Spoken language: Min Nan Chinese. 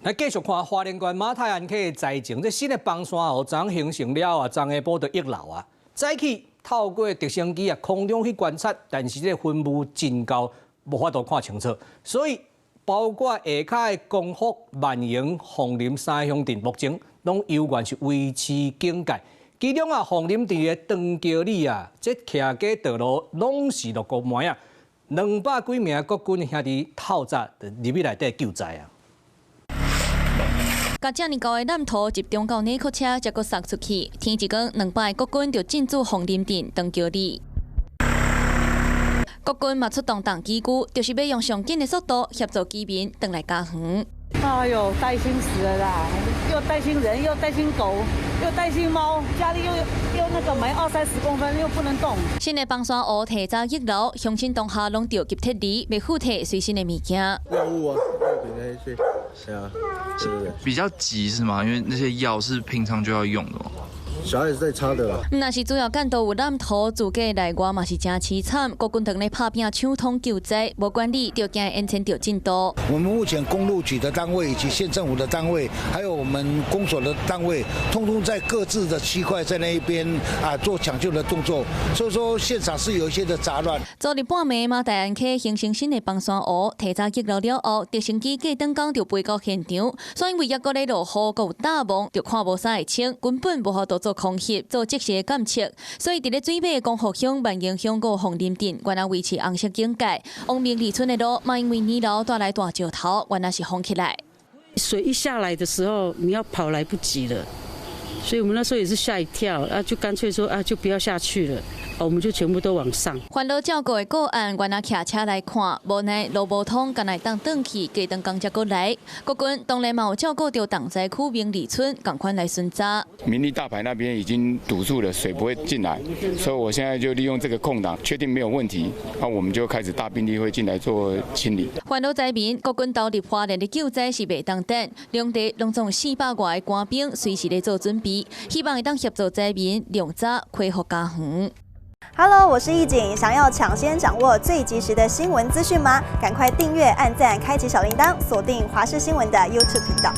來繼續看花蓮縣馬太鞍溪的災情，這新的崩山湖昨昏形成了啊，昨下晡就溢流啊。早起透過直升機啊空中去觀察，但是這個雲霧真厚，無法度看清楚，所以包括下跤的光復、萬榮、鳳林三鄉鎮，目前攏猶原是維持警戒。其中啊，鳳林鎮的長橋里啊，這徛家道路攏是落雨糜啊，200幾名國軍兄弟透早就入去內底救災啊。共遮爾厚的爛土集中到內客車，才閣送出去。天一光，200個國軍就進駐鳳林鎮長橋里。國軍嘛出動重機具，就是欲用上緊的速度協助居民轉來家園。哎呦，擔心死了啦！又擔心人，又擔心狗，又擔心貓，家裡又那個埋二三十公分，又不能動。新的崩山湖提早溢流，鄉親當下攏著急撤離，欲附提隨身的物件。藥物啊，藥品那些，是啊，是比較急是嗎？因為那些藥是平常就要用的嗎？小孩子在擦的啦。若是主要幹道有爛土，住家內外嘛是誠淒慘。國軍當咧拍拚搶通救災，無管理就驚延遲著進度。我們目前公路局的單位以及縣政府的單位，還有我們公所的單位，通通在各自的區塊在那一邊啊做搶救的動作。所以說現場是有一些的雜亂。昨日半暝，馬大安溪形成新的崩山湖，提早溢流了後，直升機過轉工就飛到現場，所以因為猶閣咧落雨，閣有大霧，就看無啥會清，根本無法度做空翕做即時的監測，所以佇咧水尾的光復鄉、萬榮鄉閣鳳林鎮，原來維持紅色警戒。王明里村的路嘛，因為泥流帶來大石頭，原來是封起來。水一下來的時候，你要跑來不及了，所以我們那時候也是嚇一跳，啊，就乾脆說啊，就不要下去了，我們就全部都往上。煩惱照顧的個案，原來騎車來看，無奈路無通，干焦會當轉去，過轉工才閣來。國軍當然嘛有照顧著重災區明里村，仝款來巡查。明利大排那邊已經堵住了，水不會進來，所以我現在就利用這個空檔，確定沒有問題，那我們就開始大兵力會進來做清理。煩惱災民，國軍投入花蓮的救災是袂當等，兩地攏總400外个官兵隨時咧做準備，希望會當協助災民量早恢復家園。 Hello，我是易景，想要搶先掌握最及時的新聞資訊嗎？趕快訂閱、按讚、開啟小鈴鐺，鎖定華視新聞的 YouTube 頻道。